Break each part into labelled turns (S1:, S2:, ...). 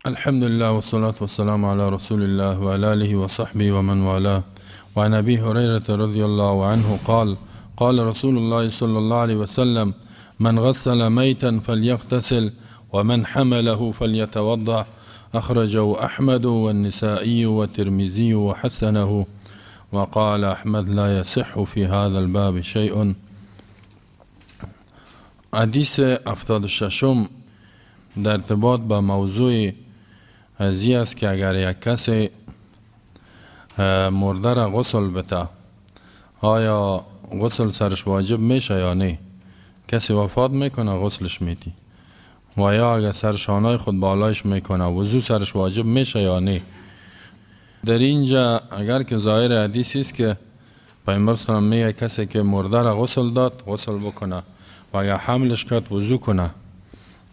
S1: الحمد لله والصلاة والسلام على رسول الله وعلى آله وصحبه ومن والاه. وعن أبي هريرة رضي الله عنه قال: قال رسول الله صلى الله عليه وسلم: من غسل ميتا فليغتسل، ومن حمله فليتوضأ. أخرجه أحمد والنسائي والترمذي وحسنه، وقال أحمد: لا يصح في هذا الباب شيء. حدیث 76 در ارتباط با موضوع ازی است که اگر یک کسی مرده را غسل بده، آیا غسل سرش واجب میشه یا نه؟ کسی وفات میکنه، غسلش میدی و یا اگر سرشانای خود بالایش میکنه، وضو سرش واجب میشه یا نه؟ در اینجا اگر که ظاهر حدیث است که پیامبر صلی الله علیه و میگه کسی که مرده را غسل داد، غسل بکنه و اگر حملش کرد، وضو کنه.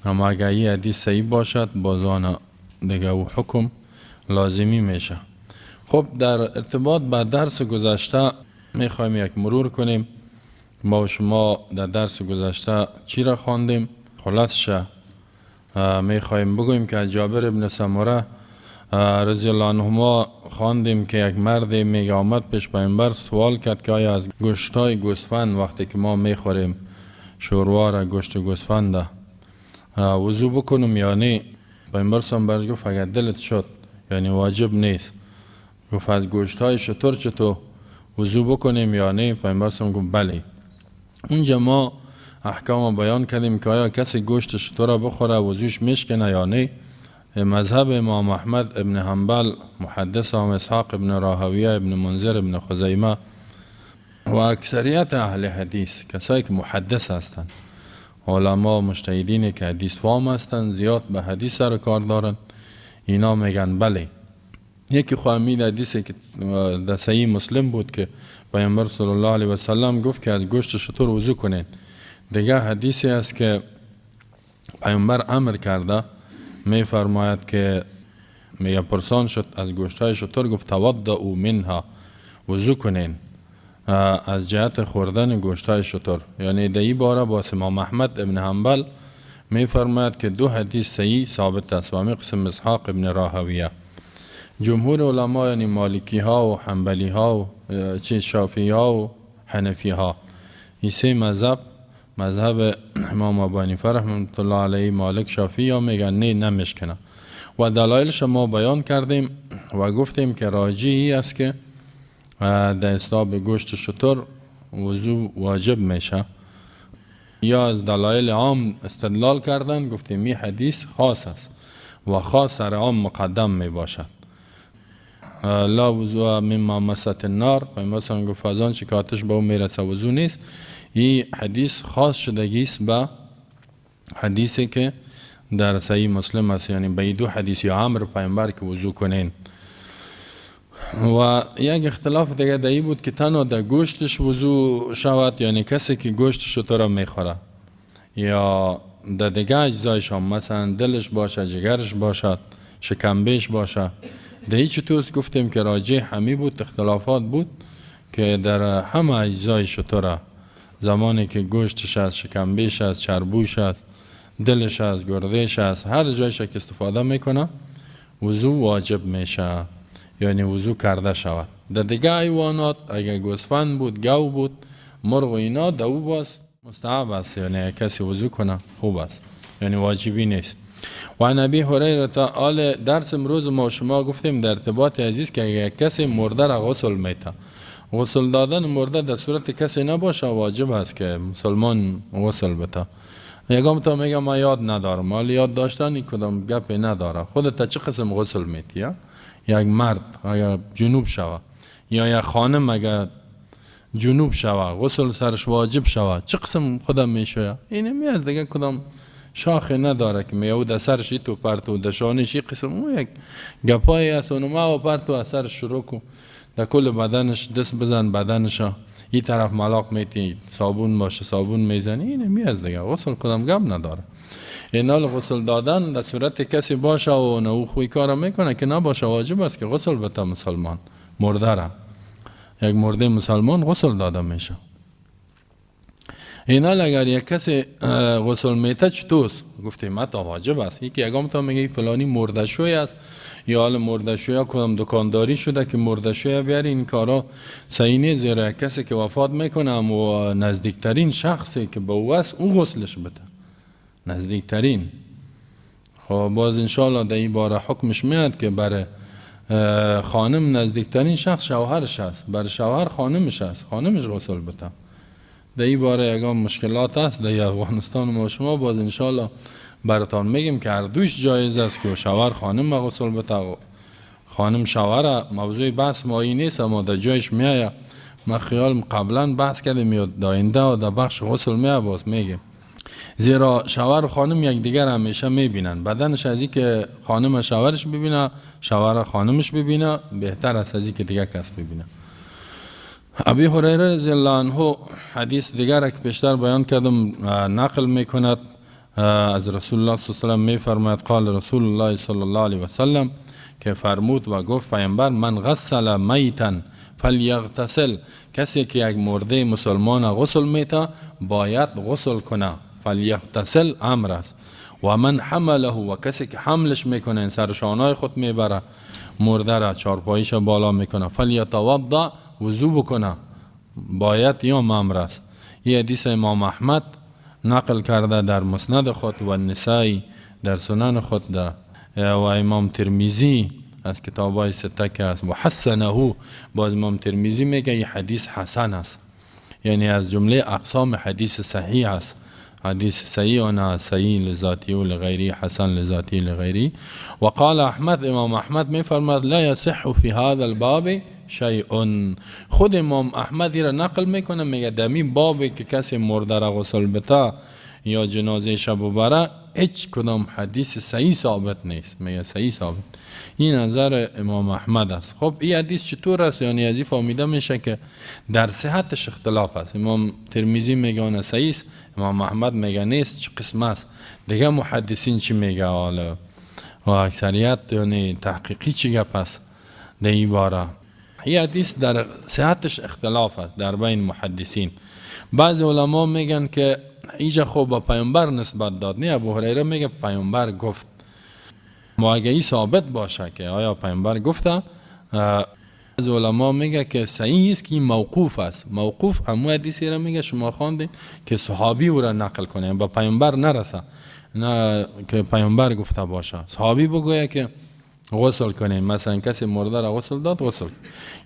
S1: اما اگر این حدیث صحیح باشد، باز آن دیگه او حکم لازمی میشه. خب، در ارتباط با درس گذشته میخوایم یک مرور کنیم. ما و شما در درس گذشته چی را خواندیم؟ خلاصش میخوایم بگوییم که جابر ابن سمره رضی الله عنهما خواندیم که یک مرد میگه آمد پیش پیامبر، سوال کرد که آیا از گوشتای گوسفند، وقتی که ما میخوریم شوروا را، گوشت گوسفند، وضو بکنم یا نه؟ پیامبر صلی برش گفت اگر دلت شد، یعنی واجب نیست. گفت از گوشت های شتر چطور، وضو بکنیم یا نه؟ پیامبر صلی گفت بله. اونجا ما احکام بیان کردیم که آیا کسی گوشت شتر را بخوره، وضوش میشکنه یا نه؟ مذهب امام احمد ابن حنبل، محدث هم اسحاق ابن راهویه، ابن منذر، ابن خزیمه و اکثریت اهل حدیث، کسایی که محدث هستند، علما و مجتهدین که حدیث فهم هستند، زیاد به حدیث سر کار دارن، اینا میگن بله. یکی خو همین حدیثی که در صحیح مسلم بود که پیامبر صلی الله علیه و سلم گفت که از گوشت شتر وضو کنید. دیگه حدیثی است که پیامبر امر کرده، می فرماید که میگه پرسان شد از گوشت های شتر، گفت توضؤوا منها، وضو کنین از جهت خوردن گوشت های شتر. یعنی در این باره باز امام احمد ابن حنبل می فرماید که دو حدیث صحیح ثابت است و قسم اسحاق ابن راهویه. جمهور علما، یعنی مالکی ها و حنبلی ها و چه شافعی ها و حنفی ها، این سه مذهب، مذهب امام ابو حنیفه رحمت الله علیه، مالک، شافعی ها، میگن نه، نمیشکنه و دلایلش ما بیان کردیم و گفتیم که راجعی است که در حساب گوشت شتر وضو واجب میشه. یا از دلایل عام استدلال کردن، گفتیم می حدیث خاص است و خاص سر عام مقدم می باشد. لا وضوء مما مست النار، مثلا گفت از آنچه که آتش به او میرسه وضو نیست. این حدیث خاص شدگی است به حدیثی که در صحیح مسلم است، یعنی به دو حدیث یا امر پیامبر که وضو کنین. و یک اختلاف دیگه در بود که تنها در گوشتش وضو شود، یعنی کسی که گوشت شتر میخوره، یا در دیگه اجزایش هم، مثلا دلش باشه، جگرش باشد، شکمبهش باشه، در هیچ توست؟ گفتیم که راجع همی بود، اختلافات بود که در همه اجزای شتره، زمانی که گوشتش است، شکمبهش است، چربوش است، دلش است، گردهش است، هر جایش که استفاده میکنه، وضو واجب میشه، یعنی وضو کرده شود. در دیگه حیوانات، اگر گوسفند بود، گاو بود، مرغ و اینا، در او باز مستحب است، یعنی کسی وضو کنه خوب است، یعنی واجبی نیست. و عن ابی هریره، آل درس امروز ما شما گفتیم در ارتباط عزیز که اگر کسی مرده را غسل میته، غسل دادن مرده در صورت کسی نباشه، واجب است که مسلمان غسل بده. یگام تا میگم ما یاد ندارم. حالا یاد داشتن کدام گپی نداره. خودت چه قسم غسل میتی؟ یک مرد اگر جنوب شوه یا یک خانم اگر جنوب شوه، غسل سرش واجب شوه، چه قسم خودم میشوه؟ اینه می دیگه کدام شاخ نداره که میو در سرش تو پرتو در شانش قسم او یک گپایی است. اونو ما و پرتو از سرش شروع کو، در کل بدنش دست بزن، بدنش این طرف ملاق میتی، صابون باشه صابون میزنی. اینه می از دیگه غسل کدام گپ نداره. اینال غسل دادن در صورت کسی باشه و نه او خوی کار میکنه که نباشه، واجب است که غسل بده مسلمان مرده را. یک مرده مسلمان غسل داده میشه. اینال اگر یک کسی غسل میته چطوست؟ گفتیم حتی واجب است. یکی اگام تا میگه فلانی مردشوی است یا حال مردشوی کدام دکانداری شده که مردشوی بیاری، این کارا صحیح نیست. زیرا یک کسی که وفات میکنه و نزدیکترین شخصی که به او است او غسلش بده، نزدیکترین. خب باز انشالله در این باره حکمش میاد که برای خانم نزدیکترین شخص شوهرش است، برای شوهر خانمش است، خانمش غسل بده. در این باره یگان مشکلات است در افغانستان ما شما، باز انشالله براتان میگیم که هر دوش جایز است که شوهر خانم غسل بده، خانم شوهر. موضوع بحث ما این نیست، اما در جایش میآید. ما خیال قبلا بحث کردیم یا داینده و در بخش غسل میآید باز میگیم. زیرا شوهر و خانم یکدیگر همیشه میبینن، بدنش از اینکه خانم شوهرش ببینه، شوهر خانمش ببینه بهتر است از اینکه دیگه کس ببینه. ابی هریره رضی الله عنه حدیث دیگر که پیشتر بیان کردم نقل میکند از رسول الله صلی الله علیه و سلم، میفرماید قال رسول الله صلی الله علیه و سلم که فرمود و گفت پیامبر من غسل میتا فلیغتسل، کسی که یک مرده مسلمان غسل میته باید غسل کنه. فلیغتسل امر است. و من حمله، و کسی که حملش میکنه، این سرشانای خود میبره مرده را، چارپاییش بالا میکنه، فلیتوضا، وضو بکنه، باید یا امر است. یه حدیث امام احمد نقل کرده در مسند خود و نسائی در سنن خود ده و امام ترمذی از کتابای سته که است و حسنه. باز امام ترمذی میگه این حدیث حسن است، یعنی از جمله اقسام حدیث صحیح است. حدیث صحیح و صحیح لذاتی و لغیری، حسن لذاتی لغیری. و قال احمد، امام احمد میفرماد لا یصح فی هذا الباب شیء. خود امام احمد را نقل میکنه، میگه دمی بابی که کسی مرده را غسل بده یا جنازه شب ببره هیچ کدام حدیث صحیح ثابت نیست. میگه صحیح ثابت. این نظر امام احمد است. خب این حدیث چطور است؟ یعنی از این فهمیده میشه که در صحتش اختلاف است. امام ترمذی میگه آن صحیح است، امام احمد میگه نیست. چه قسم است؟ دیگه محدثین چی میگه حالا و اکثریت یعنی تحقیقی چی گپ است در این باره؟ این حدیث در صحتش اختلاف است در بین محدثین. بعضی علما میگن که اینجا خب با پیامبر نسبت داد، نه ابو هریره میگه پیامبر گفت. ما اگه این ثابت باشه که آیا پیامبر گفته، از علما میگه که صحیح است که این موقوف است. موقوف همون حدیثی را میگه شما خواندید که صحابی او را نقل کنه، با پیامبر نرسه، نه که پیامبر گفته باشه. صحابی بگویه که غسل کنیم، مثلا کسی مرده را غسل داد غسل.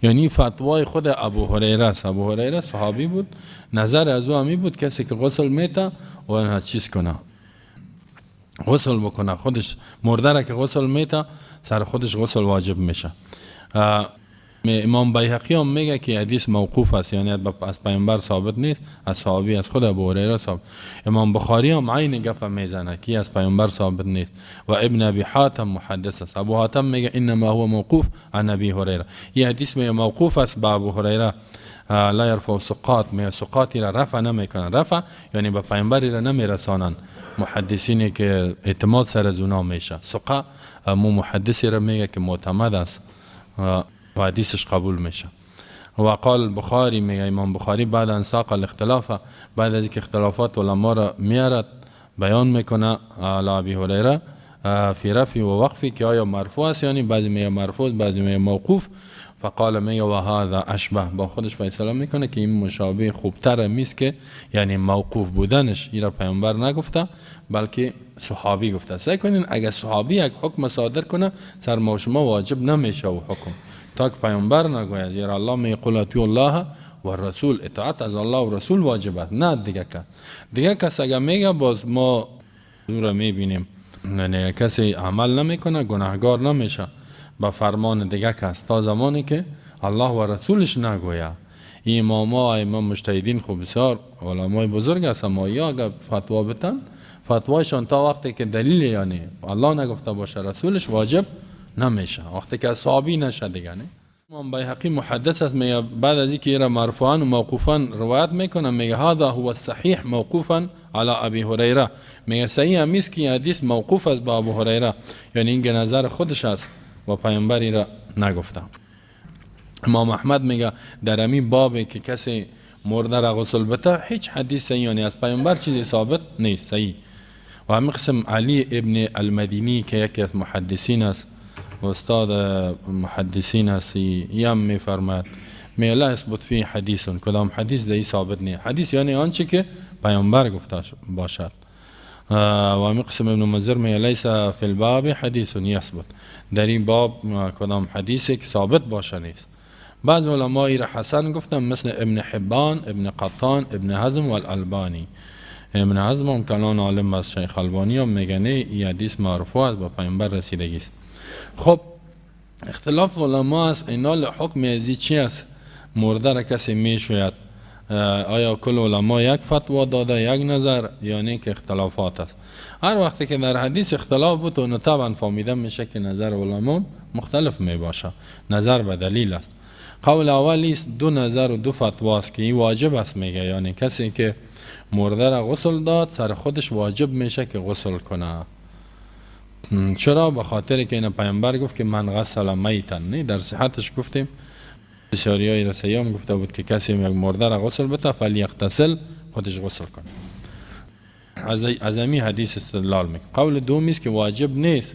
S1: یعنی فتوای خود ابو هریره است. ابو هریره صحابی بود، نظر از او همی بود کسی که غسل میته و اینها چیز کنه، غسل بکنه، خودش مرده را که غسل میته سر خودش غسل واجب میشه. امام بیهقی هم میگه که حدیث موقوف است، یعنی از پیامبر ثابت نیست، از صحابی از خود ابو هریره ثابت. امام بخاری هم عین گپ میزنه که از پیامبر ثابت نیست. و ابن ابی حاتم محدث است. ابو حاتم میگه انما هو موقوف عن ابی هریره. این حدیث میگه موقوف است به ابو هریره. لا یرفع سقاط، میگه سقاطی را رفع نمیکنن. رفع یعنی به پیامبر را نمیرسانن محدثینی که اعتماد سر از اونا میشه. سقا مو محدثی را میگه که معتمد است و حدیثش قبول میشه. و قال بخاری، میگه امام بخاری بعد ان ساق الاختلاف، بعد از اینکه اختلافات علما را میارد بیان میکنه علی ابی هریره فی رفع و وقفی که آیا مرفوع است، یعنی بعضی میگه مرفوع بعضی میگه موقوف. فقال میگه و هذا اشبه، با خودش فیصله میکنه که این مشابه خوبتر میست که یعنی موقوف بودنش، این را پیامبر نگفته بلکه صحابی گفته. سعی کنین اگه صحابی یک حکم صادر کنه سر ما شما واجب نمیشه و حکم تا که پیامبر نگوید. زیرا الله میگه قل اطیعوا الله و الرسول، اطاعت از الله و رسول واجب است، نه دیگه کس. دیگه کس اگه میگه باز ما او را میبینیم، یعنی کسی عمل نمیکنه گناهگار نمیشه با فرمان دیگه کس تا زمانی که الله و رسولش نگوید. این اماما امام مجتهدین خب بسیار علمای بزرگ هستن، اما یا اگه فتوا بتن فتوایشان تا وقتی که دلیل یعنی الله نگفته باشه رسولش واجب نمیشه، وقتی که صحابی نشه دیگه. نه امام بیهقی محدث است، میگه بعد از اینکه را مرفوعا و موقوفا روایت میکنه میگه هذا هو الصحیح موقوفا علی ابی هریره. میگه صحیح هم است که حدیث موقوف است با ابو هریره، یعنی این نظر خودش است و پیامبری را نگفته. امام احمد میگه در همین باب که کسی مرده را غسل بده، هیچ حدیث یعنی از پیامبر چیزی ثابت نیست صحیح. و همین قسم علی ابن المدینی که یکی از محدثین است، استاد محدثین است، یم میفرماید می لا یثبت فی حدیث، کدام حدیث دی ثابت نیست. حدیث یعنی آنچه که پیامبر گفته باشد. و همین قسم ابن منذر می لیس فی الباب حدیث یثبت، در این باب کدام حدیثی که ثابت باشه نیست. بعض علمای را حسن گفتن، مثل ابن حبان، ابن قطان، ابن حزم و الالبانی. ابن حزم هم کلان عالم از شیخ البانی هم میگه نه، این حدیث مرفوع است، با پیامبر رسیدگی است. خب اختلاف علما است اینا حکم ازی چی است؟ مرده را کسی میشوید، آیا کل علما یک فتوا داده، یک نظر، یا نه که اختلافات است؟ هر وقتی که در حدیث اختلاف بود و طبعا فهمیده میشه که نظر علما مختلف میباشه، نظر به دلیل است. قول اول است دو نظر و دو فتوا است که این واجب است میگه، یعنی کسی که مرده را غسل داد سر خودش واجب میشه که غسل کنه. چرا؟ به خاطر که این پیامبر گفت که من غسل میتا، نه در صحتش گفتیم بسیاریای را سیام گفته بود که کسی یک مرده را غسل بده فلیغتسل، خودش غسل کنه. از امی حدیث استدلال میکنه. قول دومی است که واجب نیست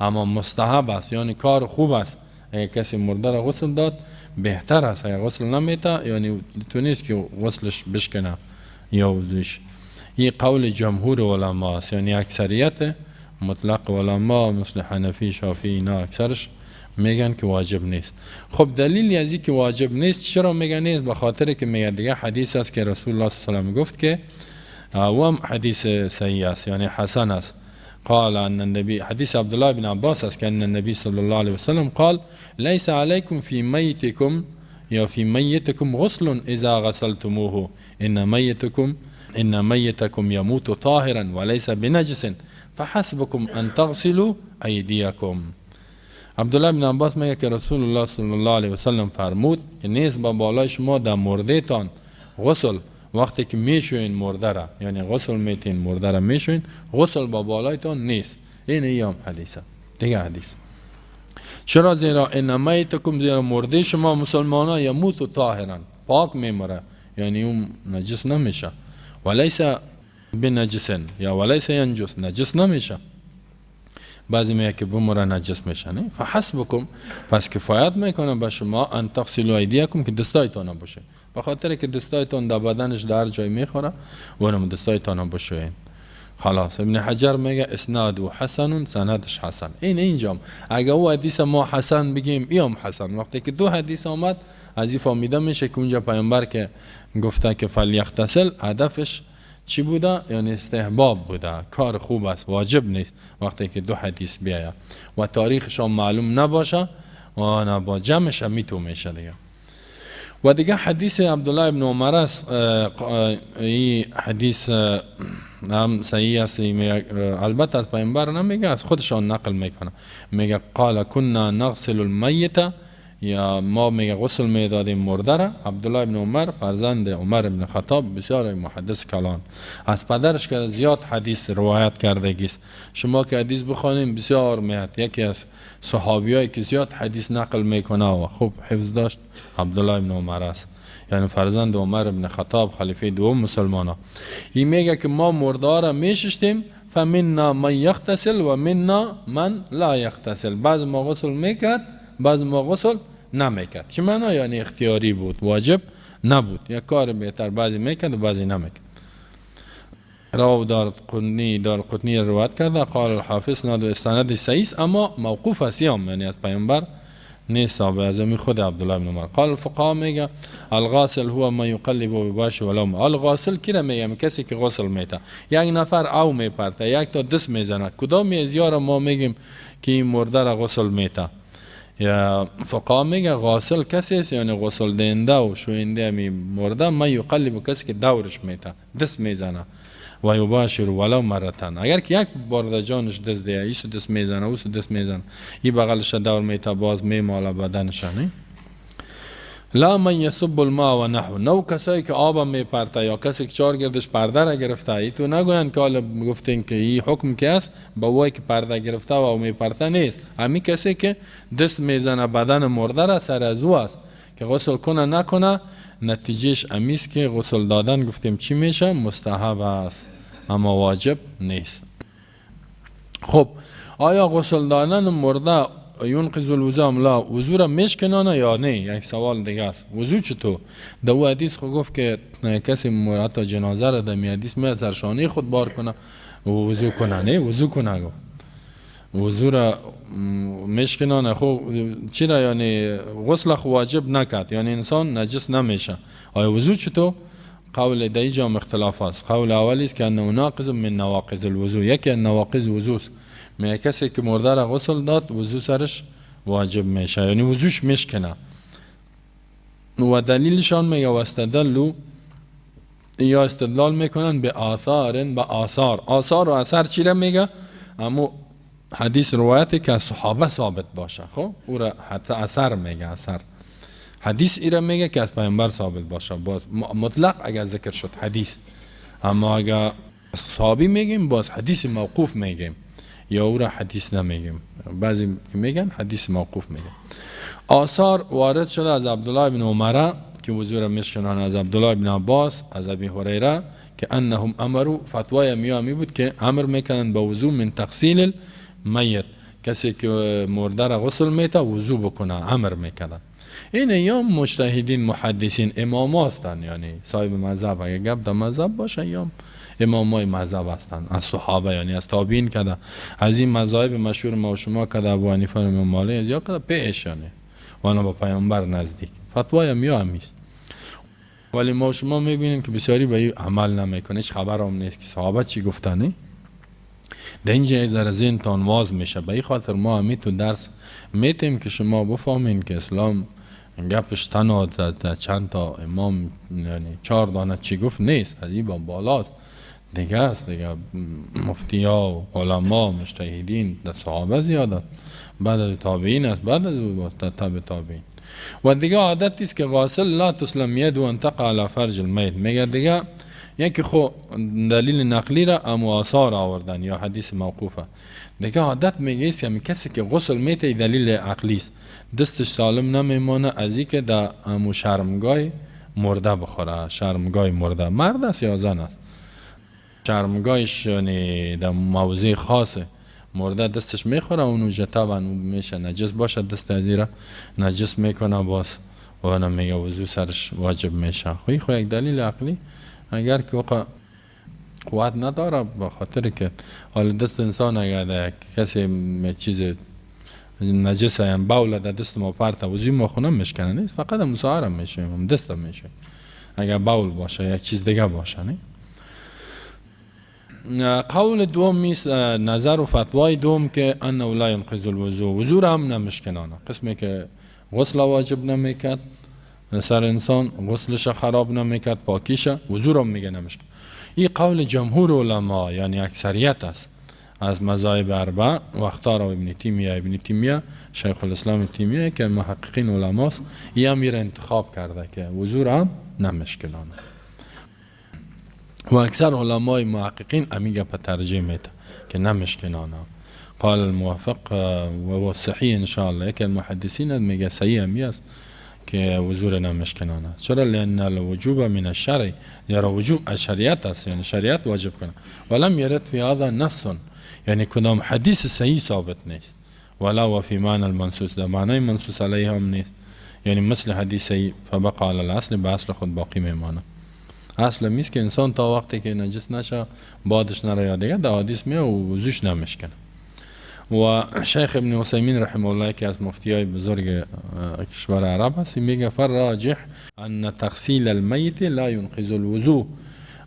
S1: اما مستحب است، یعنی کار خوب است. اگر کسی مرده را غسل داد بهتر است، اگر غسل نمیده یعنی تو نیست که غسلش بشکنه یا وضوش. این قول جمهور علما است، یعنی اکثریت مطلق علما مثل حنفی، شافعی، اینا اکثرش میگن که واجب نیست. خب دلیل از این که واجب نیست چرا میگن نیست؟ به خاطر که میگن دیگه حدیث است که رسول الله صلی الله علیه و گفت که او هم حدیث صحیح است، یعنی حسن است. قال ان النبي، حدیث عبدالله بن عباس است که ان النبی صلی الله علیه و سلم قال ليس عليكم في ميتكم یا في ميتكم غسل اذا غسلتموه ان ميتكم يموت طاهرا وليس بنجس فحسبكم ان تغسلوا ايديكم. عبدالله بن عباس میگه که رسول الله صلی الله علیه و سلم فرمود که نیست با بالای شما در مرده تان غسل، وقتی که میشوین مرده را، یعنی غسل میتین مرده را میشوین، غسل با بالایتان نیست. این ایام حدیثه دیگه حدیث. چرا؟ زیرا ان میتکم، زیرا مرده شما مسلمان ها یموت طاهرا، پاک میمره، یعنی اون نجس نمیشه، ولیس بنجس یا ولیس ینجس، نجس نمیشه. بعضی میگه که بمره نجس میشه، نه؟ فحسبکم، پس کفایت میکنه به شما ان تغسلوا ایدیکم، که دستایتان باشه، به خاطر که دستایتان در بدنش در جای میخوره و اونم دستایتان بشوین. خلاص ابن حجر میگه اسناد و حسن، سندش حسن. این اینجام اگه او حدیث ما حسن بگیم ایام حسن. وقتی که دو حدیث آمد از این فهمیده میشه که اونجا پیامبر که گفته که فلیغتسل، هدفش چی بوده؟ یعنی استحباب بوده، کار خوب است، واجب نیست. وقتی که دو حدیث بیاید و تاریخش معلوم نباشه و نه با جمعش میتو میشه دیگه. و دیگه حدیث عبدالله ابن عمر است، این حدیث هم صحیح است، البته از پیامبر نمیگه، از خودشان نقل میکنه. میگه قال كنا نغسل المیت، یا ما میگه غسل میدادیم مرده را. عبدالله ابن عمر فرزند عمر ابن خطاب، بسیار محدث کلان، از پدرش که زیاد حدیث روایت کردگیست. شما که حدیث بخوانیم بسیار میاد، یکی از صحابیایی که زیاد حدیث نقل میکنه و خوب حفظ داشت عبدالله ابن عمر است، یعنی فرزند عمر ابن خطاب خلیفه دوم مسلمانا. این میگه که ما مرده را میششتیم، فمنا من یغتسل و منا من لا یغتسل، بعض ما غسل میکرد بعض ما غسل نمیکرد. که معنا یعنی اختیاری بود، واجب نبود، یک کار بهتر بعضی میکرد و بعضی نمیکرد. راو دارقطنی روایت کرده. قال الحافظ ناد استند صحیح اما موقوف است، یعنی از پیامبر نیست، از خود عبدالله بن عمر. قال الفقهاء میگه الغاسل هو ما یقلب و باش ولو. الغاسل کی میگه؟ کسی که غسل میته، یک نفر او میپرته، یک تا دست میزنه، کدام از یار ما میگیم که این مرده را غسل میته؟ یا فقها میگه غاسل کسی است، یعنی غسل دهنده و شوینده می مرده، ما یقلب کسی که دورش میته، دست میزنه، و یباشر ولو مرتن، اگر که یک بار در جانش دست ده، ایسو دست میزنه، اوسو دست میزنه، این بغلش دور میته، باز میماله بدنش. نه لا من یصب الماء و نحو، نو کسایی که آب میپرته یا کسی که چهار گردش پرده را گرفته، ای تو نگوین که حالا گفتین که این حکم که است با وای که پرده گرفته و میپرته نیست. همی کسی که دست میزنه بدن مرده را سر از او است که غسل کنه نکنه، نتیجهش امیست که غسل دادن گفتیم چی میشه؟ مستحب است، اما واجب نیست. خب آیا غسل دادن مرده ینقض الوضوء ام لا؟ وضو را میشکنانه یا نه؟ یک سوال دیگه است. وضو چطور؟ در او حدیث خو گفت که کسی حتی جنازه را در می حدیث می سرشانه خود بار کنه و وضو کنه، نه وضو کنه، گفت وضو را میشکنانه. خو چرا؟ یعنی غسل خو واجب نکرد، یعنی انسان نجس نمیشه. آیا وضو چطور؟ قول در اینجا اختلاف است. قول اولی است که انه ناقض من نواقض الوضوء، یکی از نواقض وضو است. میگه کسی که مرده را غسل داد وضو سرش واجب میشه، یعنی وضوش میشکنه. و دلیلشان میگه واستدلوا، یا استدلال میکنن به آثار، به آثار. آثار و اثر چی را میگه؟ اما حدیث روایتی که از صحابه ثابت باشه، خب او را حتی اثر میگه. اثر حدیث ای را میگه که از پیامبر ثابت باشه، باز مطلق اگر ذکر شد حدیث. اما اگر صحابی میگیم باز حدیث موقوف میگیم، یا او را حدیث نمیگیم. بعضی که میگن حدیث موقوف میگن. آثار وارد شده از عبدالله بن عمر که وضو را میشکنن، از عبدالله بن عباس، از ابی هریره که انهم امروا، فتوای میامی بود که امر میکنن به وضو من تغسیل المیت، کسی که مرده را غسل میته وضو بکنه، امر میکردن. این یا مجتهدین محدثین امام هستن، یعنی صاحب مذهب، اگه گپ در مذهب باشه یا امام های مذهب هستن، از صحابه یعنی از تابعین کده، از این مذاهب مشهور ما و شما کده، ابو حنیفه و امام مالک یا کده پیش، یعنی وانا با پیامبر نزدیک فتوای هم یا همیست. ولی ما و شما میبینیم که بسیاری به این عمل نمیکنه، هیچ خبر هم نیست که صحابه چی گفتن. در اینجا یک ذره ذهنتان واز میشه. به این خاطر ما همی تو درس میتیم که شما بفهمین که اسلام گپش تنها چند تا امام، یعنی 4 دانه چی گفت نیست، از این با بالاست دیگه است دیگه. مفتی ها و علما مجتهدین در صحابه زیاد است، بعد از تابعین است، بعد از تابع تابعین. و دیگه عادت است که غاسل لا تسلم ید و انتقى علی فرج المیت. میگه دیگه یکی خو دلیل نقلی را ام آثار آوردن یا حدیث موقوفه. دیگه عادت میگه است که کسی که غسل میته دلیل عقلی است، دستش سالم نمیمانه از اینکه در امو شرمگاه مرده بخوره. شرمگاه مرده، مرد است یا زن است، شرمگاهش یعنی در موضع خاصه مرده دستش میخوره، اونو طبعا میشه نجس باشه، دست از را نجس میکنه باز و میگه وضو سرش واجب میشه. خو یک دلیل عقلی اگر که واقع قوت نداره، به خاطر که حال دست انسان اگر کسی چیز نجس هم بول در دست ما پرته وضوی ما خونه میشکنه نیست، فقط مساعره میشه، هم دست میشه اگر بول باشه یا چیز دیگه باشه. نه قول دوم میست، نظر و فتوای دوم که انه لا ینقض الوضوء، وضو را هم نمیشکنانه. قسمی که غسل واجب نمیکرد سر انسان، غسلش خراب نمیکرد، پاکیش، وضو را میگه نمیشکن. این قول جمهور علما یعنی اکثریت است از مذاهب اربع و اختار ابن تیمیه. ابن تیمیه شیخ الاسلام تیمیه که محققین علماست، این هم انتخاب کرده که وضو را هم نمیشکنانه. و اکثر علمای محققین امی گپ ترجیح میده که نمیشکنانه. قال الموافق و صحیح ان شاء الله، یکی المحدثین میگه صحیح همی است که وضو را نمیشکنانه. چرا؟ لان الوجوب من الشرع، زیرا وجوب از شریعت است، یعنی شریعت واجب کنه. ولم یرد فی هذا نص، یعنی کدام حدیث صحیح ثابت نیست، ولا و فی معنی المنصوص، در معنای منصوص علیه هم نیست، یعنی مثل حدیث صحیح. فبقى علی الاصل، به اصل خود باقی میمانه. اصل میست که انسان تا وقتی که نجس نشه بادش نره یا دیگه در حدیث میه و وضوش نمیشکنه. و شیخ ابن عثیمین رحمه الله که از مفتی های بزرگ کشور عرب هست، میگه فالراجح ان تغسیل المیت لا ینقض الوضوء،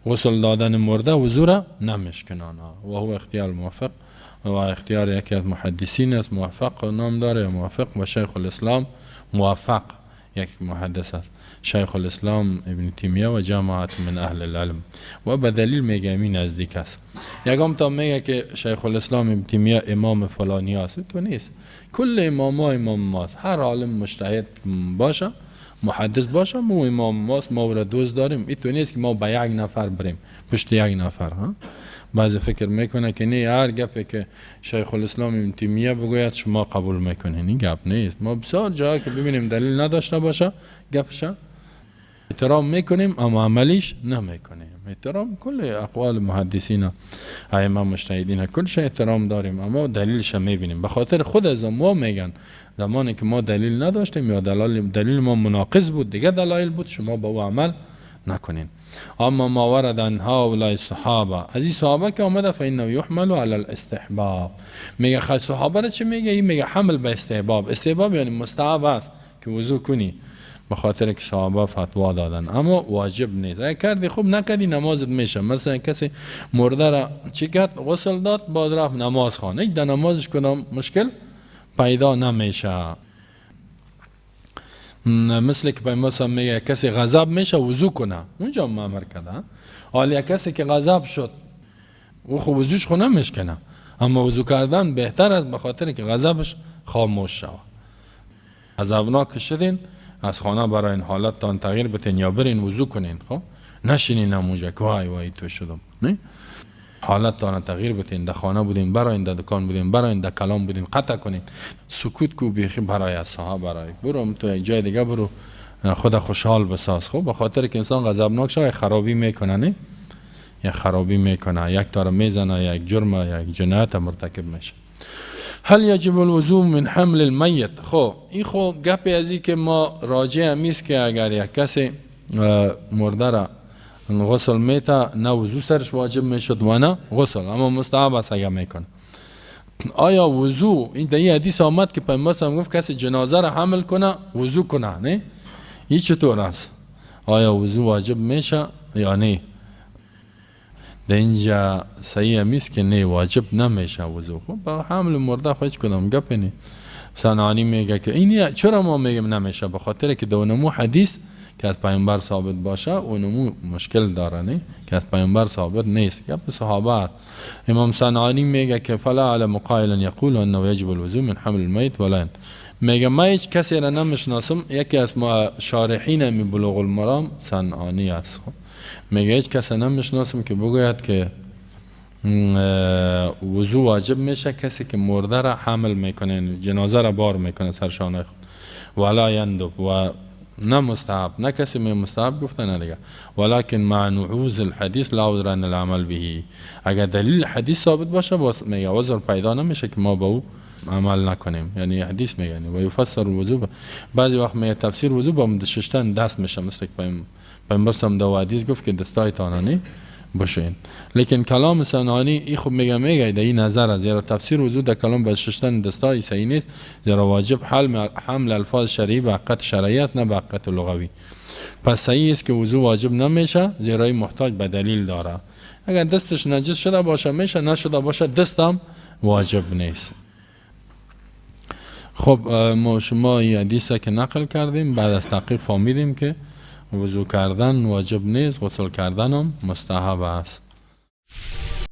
S1: غسل دادن مرده وضو را نمیشکنانه. و هو اختیار موافق و اختیار یکی از محدثین است، موفق نام داره، موفق و شیخ الاسلام موفق یک محدث است، شیخ الاسلام ابن تیمیه و جماعت من اهل العلم. و به دلیل میگه این نزدیک است. یکم تا میگه که شیخ الاسلام ابن تیمیه امام فلانی است، تو نیست، کل امام ها امام ماست، هر عالم مجتهد باشه محدث باشه مو امام ماست، ما او را دوست داریم. این تو نیست که ما به یک نفر بریم پشت یک نفر. ها بعضی فکر میکنه که نه هر گپی که شیخ الاسلام ابن تیمیه بگوید شما قبول میکنین، این گپ نیست. ما بسیار جایی که ببینیم دلیل نداشته باشه گپش احترام میکنیم اما عملیش نمیکنیم. احترام کل اقوال محدثین، ائمه مجتهدین، کلش احترام داریم، اما دلیلش میبینیم. به خاطر خود از ما میگن زمانی که ما دلیل نداشتیم یا دلیل ما مناقض بود، دیگه دلایل بود، شما با او عمل نکنین. اما ما ورد عن هؤلاء الصحابه، از این صحابه که آمده، فانه یحمل علی الاستحباب. میگه خیلی صحابه را چه میگه؟ این میگه حمل به استحباب. استحباب یعنی مستحب است که وضو کنی، به خاطر که صحابه فتوا دادن، اما واجب نیست. اگه کردی خوب، نکردی نمازت میشه. مثلا کسی مرده را چی کرد؟ غسل داد، بعد رفت نماز خواند، در نمازش کدام مشکل پیدا نمیشه. مثل که پیامبر میگه کسی غضب میشه وضو کنه، اونجا هم امر کرده. حالا کسی که غضب شد او خب وضوش خو نمیشکنه، اما وضو کردن بهتر است به خاطر که غضبش خاموش شود. غضبناک شدین از خانه برای این حالت تان تغییر بتین یا برین وضو کنین. خب نشینین همونجا که وای وای تو شدم، نه، حالت تان تغییر بتین. در خانه بودین برای، در دکان بودین برای، در کلام بودین قطع کنین، سکوت کو، بیخی برای از برای برو تو یک جای دیگه برو، خود خوشحال بساز. خب به خاطر که انسان غضبناک شوه خرابی میکنه، نه یک خرابی میکنه، یک تار میزنه، یک جرم، یک جنایت مرتکب میشه. هل یجب الوضوء من حمل المیت؟ خب این خب گپ ازی که ما راجع همیست که اگر یک کسی مرده را غسل میته، نه وضو سرش واجب میشد و نه غسل، اما مستحب است اگر میکنه. آیا وضو این در این حدیث آمد که پیامبر هم گفت کسی جنازه را حمل کنه وضو کنه، نه؟ این چطور است؟ آیا وضو واجب میشه یا نه؟ در اینجا صحیح همیست که نه، واجب نمیشه وضو. خب با حمل مرده خو هیچ کدام گپ نی. صنعانی میگه که این چرا ما میگیم نمیشه؟ به خاطر که دونمو حدیث که از پیامبر ثابت باشه اونمو مشکل داره، نه که از پیامبر ثابت نیست، گپ صحابه. امام صنعانی میگه که فلا اعلم قائلا یقول انه یجب الوضوء من حمل المیت ولا. میگه ما هیچ کسی را نمیشناسم، یکی از ما شارحین می بلوغ المرام صنعانی است، میگه هیچ کسی نمیشناسم که بگوید که وضو واجب میشه کسی که مرده را حمل میکنه، جنازه را بار میکنه سر شانه خود، ولا یندب و نه مستحب، نه کسی می مستحب گفته نه دیگه. ولكن مع نعوظ الحدیث لا عذر عن العمل به. اگر دلیل حدیث ثابت باشه باز میگه عذر پیدا نمیشه که ما به او عمل نکنیم. یعنی حدیث میگه و یفسر الوضوء، بعضی وقت میگه تفسیر وضو با ششتن دست میشه، مثل که پیامبر هم دو حدیث گفت که دستایتان نه بشوین. لیکن کلام صنعانی ای خب میگه در این نظر است، زیرا تفسیر وضو در کلام به ششتن دستای صحیح نیست، زیرا واجب حمل الفاظ شرعی به حقیقت شرعیت نه به حقیقت لغوی. پس صحیح است که وضو واجب نمیشه، زیرا این محتاج به دلیل داره. اگر دستش نجس شده باشه میشه، نشده باشه دستم واجب نیست. خب ما شما این حدیث که نقل کردیم بعد از تحقیق فهمیدیم که وضو کردن واجب نیست، غسل کردن هم مستحب است.